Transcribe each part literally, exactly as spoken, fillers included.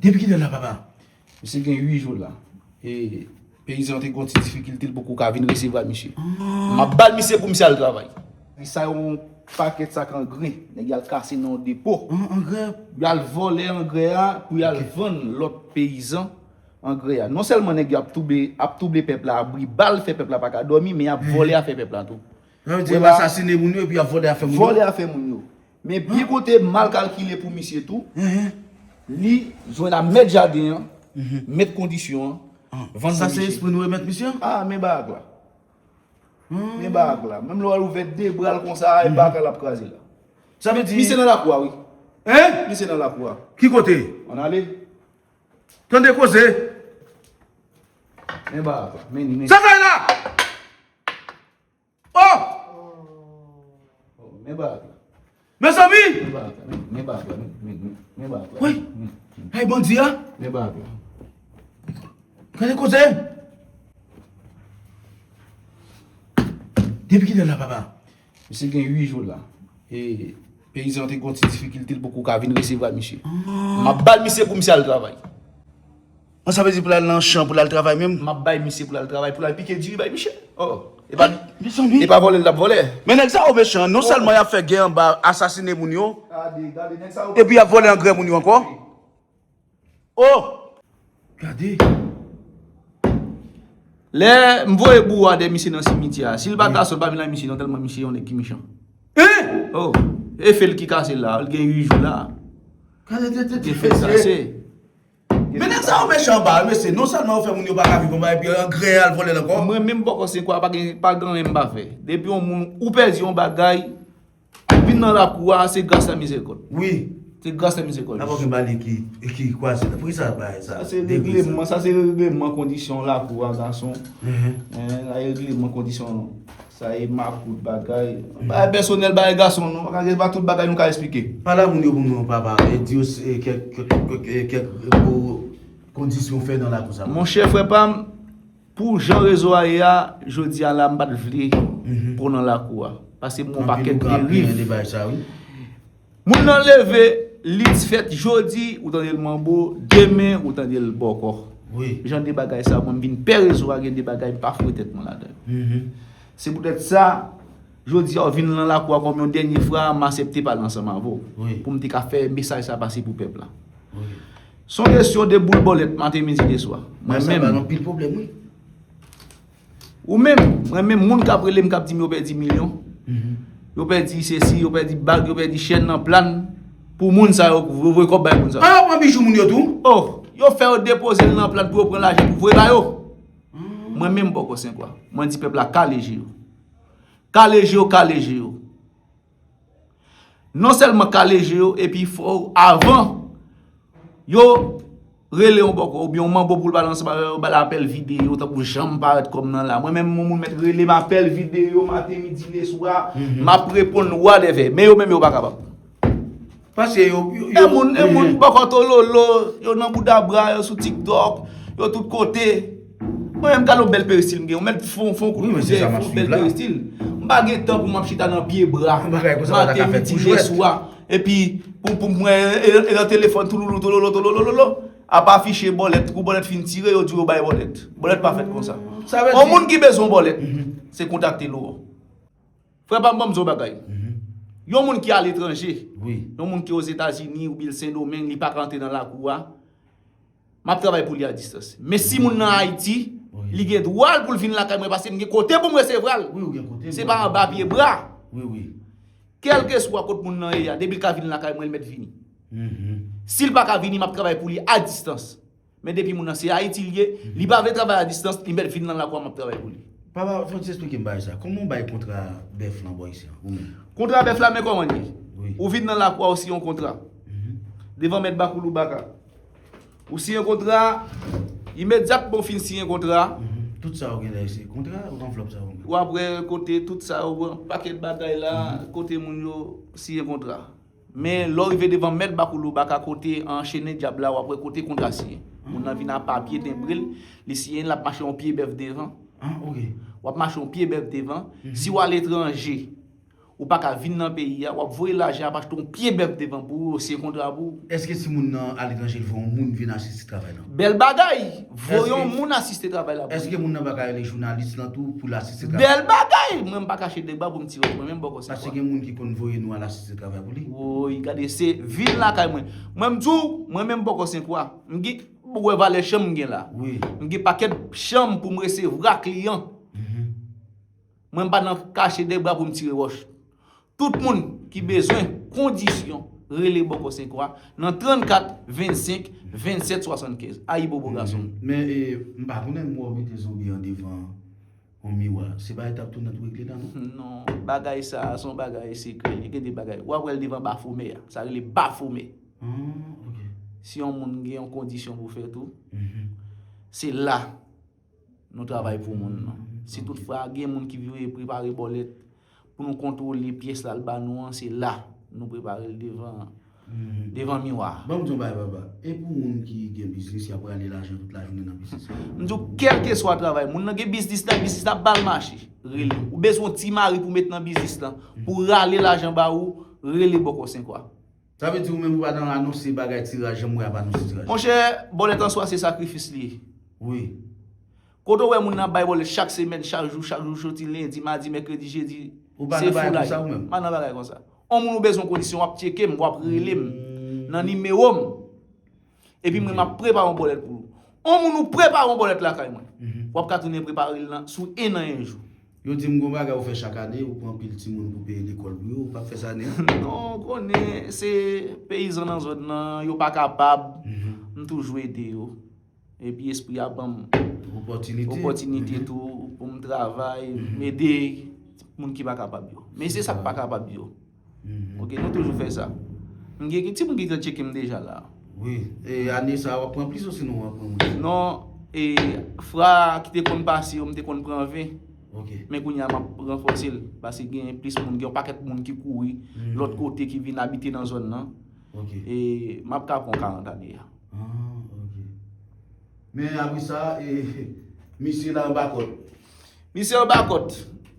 Depi kilè la, papa? Misye gen uit jou la. E peyizan te gon ti difikilte, l poko ka vin resevwa misye. M ap ba l misye pou misye al travay. Sa yon pakèt sak angrè. Nèg y al kase nan yon depo. An, angrè? Y al vòlè angrè a pou y al vann lòt peyizan angrè a. Non sèlman nèg yo ap touble, ap touble pèp la, abri bal fè pèp la pa ka dòmi, men y ap vòlè afè pèp la tou. Sa vle di y ap asasine moun yo epi y ap vòlè afè moun yo? Vòlè afè moun yo. Men byen kote mal kalkile pou misye tou, li jwenn ak mèt jaden an, mèt kondisyon an, vann pou misye. Sa se espri nou remèt misye? Ah, men bagay la. Men bagay la. Menm lè w al ouvè de bra l konsa, e bagay la ap kraze la. Sa vle di misye nan lakou a, wi. Hein? Misye nan lakou a. Ki kote? Ann ale. Tande koze. Men bagay la. Men, men. Sa fè la? Oh! Oh, men bagay la. Mezanmi! Men bagay la. Men, men bagay la. Men, men, men, men bagay la. Wi. Men, men. Ay, bandi a. Men bagay la. Gade koze. Depi kilè la, papa? Misye gen uit jou la. E peyizan te gon ti difikilte, l poko ka vin resevwa misye. M ap ba l misye pou misye al travay. An, sa vle di pou l al nan chan, pou l al travay menm? M ap bay misye pou l al travay, pou l al pike diri bay misye. Oh, e pa, e pa vòlè l t ap vòlè. Men nèg sa yo mechan, non sèlman y ap fè gè anba, asasine moun yo, epi y ap vòlè angrè moun yo ankò. Oh! Gade. Lè m voye bou a dèyè misye nan simityè a, si l pa gason, l pa vin la misye non, tèlman misye yon nèg ki mechan. Hein? Oh, e fè l ki kase l la, l gen uit jou la. Gade tèt, tèt, tèt, tèt. Men nèg sa yo mechan anba, mesye. Non sèlman yo fè moun yo pa ka viv anba, epi angrè al vòlè l ankò. Mwen menm bò kò se kwa, pa gen, pa gen anyen m pa fè. Depi yon moun, ou pèdi yon bagay, vin nan lakou a, se gras a mizèrikòd. Wi. Se gras a mizèrikòd. N ap gen bale ki, ki kwaze. Poukisa bagay sa? Sa se regleman, sa se regleman kondisyon lakou a, gason. Hein, sa se regleman kondisyon. Sa e makout bagay. Bagay pèsonèl, bagay gason, non. Pa ka, pa tout bagay nou ka eksplike. Pale a moun yo pou nou, papa. E di yo, e, kèk, kèk, kèk, kèk, kèk, kondisyon fè nan lakou sa. Monchè, frè pa m, pou jan rezo a ye a, jodi a la, m pa t vle pran nan lakou a. Paske m gen yon pakèt deriv. Moun nan leve, li fèt jodi, ou tande l manbo, demen, ou tande l bòkò. Wi. Jan de bagay sa, mwen m vin pè rezo a, gen de bagay m pa foure tèt mwen ladan yo. Se poutèt sa, jodi a, w vin nan lakou a kòm yon dènye fwa, m aksepte pale ansanm avè w. Wi. Pou m te ka fè mesaj sa pase pou pèp la. Wi. Se yon kesyon de boul bòlèt maten, midi, le swa. Mwen menm. Sa ba nou anpil pwoblèm, wi. Ou menm, mwen menm, moun k ap rele m, k ap di m yo pèdi milyon. Yo pèdi sesi, yo pèdi bag, yo pèdi chèn nan Plàn. Pou moun sa yo, yo voye kòb bay moun sa yo. Ah, yo pran bijou moun yo tou? Oh, yo fè yo depoze l nan Plàn pou yo pran lajan pou voye ba yo. Mwen menm bòkò Senkwa. Mwen di pèp la kale je yo. Kale je yo, kale je yo. Non sèlman kale je yo, epi fò w, avan yo rele yon bòkò oubyen yon manbo pou l pale ansanm avè yo, ba l apèl videyo, tankou jan m parèt kòm nan la. Mwen menm, yon moun mèt rele m apèl videyo, maten, midi, le swa, m ap reponn, whatever. Men yo menm, yo pa kapab. Paske yo, yo, e moun, e moun bòkò tololo, yo nan bouda bra, yo sou TikTok, yo tout kote. Mwen menm, gade yon bèl peristil m gen. Ou mèt fon, fon kout koze, fon bèl peristil. M pa gen tan pou m ap chita nan pye bra. Maten, midi, le swa. Epi, pou, pou mwen, e, e nan telefòn, touloulou, tololo, tolololo. Ap afiche bòlèt, kou bòlèt fin tire, yo di yo bay bòlèt. Bòlèt pa fèt konsa. Yon moun ki bezwen bòlèt, se kontakte l ou. Frè pa m, ban m di w yon bagay. Yon moun ki aletranje, yon moun ki Ozetazini oubyen Sendomeng, li pa ka antre nan lakou a, m ap travay pou li a distans. Men si moun nan Ayiti, li gen dwa l pou l vin lakay mwen, paske m gen kote pou m resevwa l. Se pa anba pye bra. Kèlkeswa kot moun nan ye a, depi l ka vin lakay mwen, l mèt vini. Si l pa ka vini, m ap travay pou li a distans. Men depi moun nan se Ayiti l ye, li pa vle travay a distans, li mèt vin nan lakou a, m ap travay pou li. Papa, fò w ti eksplike m bagay sa. Kòman w bay kontra bèf lan bò isi a, ou menm? Kontra bèf la, men kòman l ye. Ou vin nan lakou a, ou siyen yon kontra. Devan mèt Bakoulou Baka. Ou siyen kontra, imedyatman w fin siyen kontra. Tout sa yo gen la, se kontra, anvlòp sa yo gen. W ap wè kote tout sa yo, pakèt bagay la, kote moun yo siyen kontra. Men lè w rive devan mèt Bakoulou Baka kote an chene dyab la, w ap wè kote kontra siyen. Moun nan vin ak papye tenbre l, li siyen l, l ap mache yon pye bèf devan. W ap mache yon pye bèf devan. Si w aletranje, Ou pa ka vin nan peyi a, w ap voye lajan ap achte yon pye bèf devan pou ou, yo siyen kontra pou ou. Èske si moun nan aletranje, l voye yon moun vin asiste travay la? Bèl bagay! Voye yon moun asiste travay la pou ou. Èske moun nan pa ka rele jounalis lan tou pou l asiste travay? Bèl bagay! Mwen m pa kache de bra pou m tire wòch mwen menm bòkò senkwa. Paske gen moun ki konn voye nou al asiste travay pou li. Woy, gade, se vin lakay mwen. Mwen m di w, mwen menm bòkò senkwa. M gen, ou wè valè chanm m gen la. M gen pakèt chanm pou m resevwa kliyan. Mwen m pa nan kache de bra pou m tire wòch. Tout moun ki bezwen kondisyon, rele bòkò senkwa nan trannkat vennsenk vennsèt swasannkenz. Ayibobo gason m. Men e, m pa konnen m wè w mete zonbi an devan yon miwa. Se pa etap tou nan tou regle la non? Non, bagay sa a se yon bagay sekrè. Li gen de bagay. W ap wè l devan Bafomè a. Sa rele Bafomè. Ah, ok. Si yon moun gen yon kondisyon pou fè tou, se la. Nou travay pou moun nan. Si toutfwa gen moun ki vle prepare bòlèt pou nou kontwole pyès la l ba nou an, se la nou prepare l devan devan miwa a. Ban m di w yon bagay papa, e pou moun ki gen biznis y ap rale lajan tout lajounen nan biznis la? M di w kèlkeswa travay, moun nan gen biznis la, biznis la ap ba l mache, rele. Ou bezwen yon ti mari pou met nan biznis la, pou rale lajan ba ou, rele bòkò senkwa. Sa vle di ou menm ou pa nan anonse bagay tiraj, janm wè y ap anonse tiraj. Monchè, bòlèt an swa se sakrifis li ye. Wi. Kote w wè moun nan ap bay bòlèt chak semèn, chak jou, chak jou, soti lendi, madi, mèkredi, jedi, se foulay. M pa nan bagay konsa. On moun ou bezwen kondisyon, w ap tcheke m, w ap rele m nan nimewo m. Epi mwen m ap prepare yon bòlèt pou ou. On moun ou prepare yon bòlèt lakay mwen. W ap ka tounen prepare l nan sou en an en jou. Yo di m gon bagay ou fè chak ane, ou pran anpil timoun pou peye lekòl pou yo, ou p ap fè sa ane an? Non, ou konnen, se peyizan nan zòn nan, yo pa kapab, m toujou ede yo. Epi espri a ban m opòtinite tou pou m travay, m ede moun ki pa kapab yo. Men se sa k pa kapab yo. Ok, nou toujou fè sa. M gen timoun ki te tcheke m deja la. Wi, e ane sa a w ap pran plis osinon w ap pran mwens? Non, e fra ki te konn pase yo, m te konn pran ven. Men kounye a m ap ranfòse l, paske gen plis moun, gen yon pakèt moun ki kouri lòt kote ki vin abite nan zòn nan. E m ap ka pran karant ane a. Ah, ok. Men apre sa, e, misye la anba kòd. Misye anba kòd.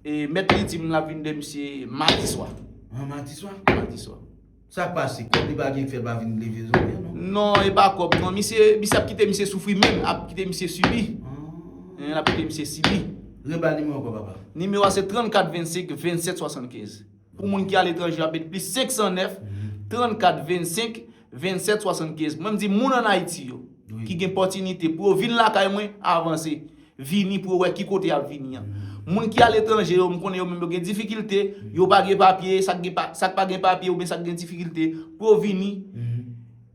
E mèt li di m l ap vin de misye madi swa. Ah, madi swa? Madi swa. Sa k pase? Kòb li pa gen k fè l pa vin leve zonbi an, non? Non, e pa kòb, non. Misye, misye ap kite misye soufri menm, ap kite misye sibi. L ap kite misye sibi. Reba nimewo ankò, papa. Nimewo a se trannkat vennsenk vennsèt swasannkenz. Pou moun ki aletranje, w ap met plis senk san nèf, trannkat vennsenk vennsèt swasannkenz. Mwen m di moun ann Ayiti yo ki gen pòtinite pou yo vin lakay mwen, avanse. Vini pou yo wè ki kote y ap vini an. Moun ki aletranje yo, m konnen yo menm yo gen difikilte, yo pa gen papye, sa k gen pa, sa k pa gen papye oubyen sa k gen difikilte, pou yo vini,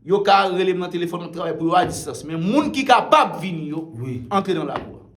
yo ka rele m nan telefòn, m ap travay pou yo a distans. Men moun ki kapab vini yo, antre nan lakou a.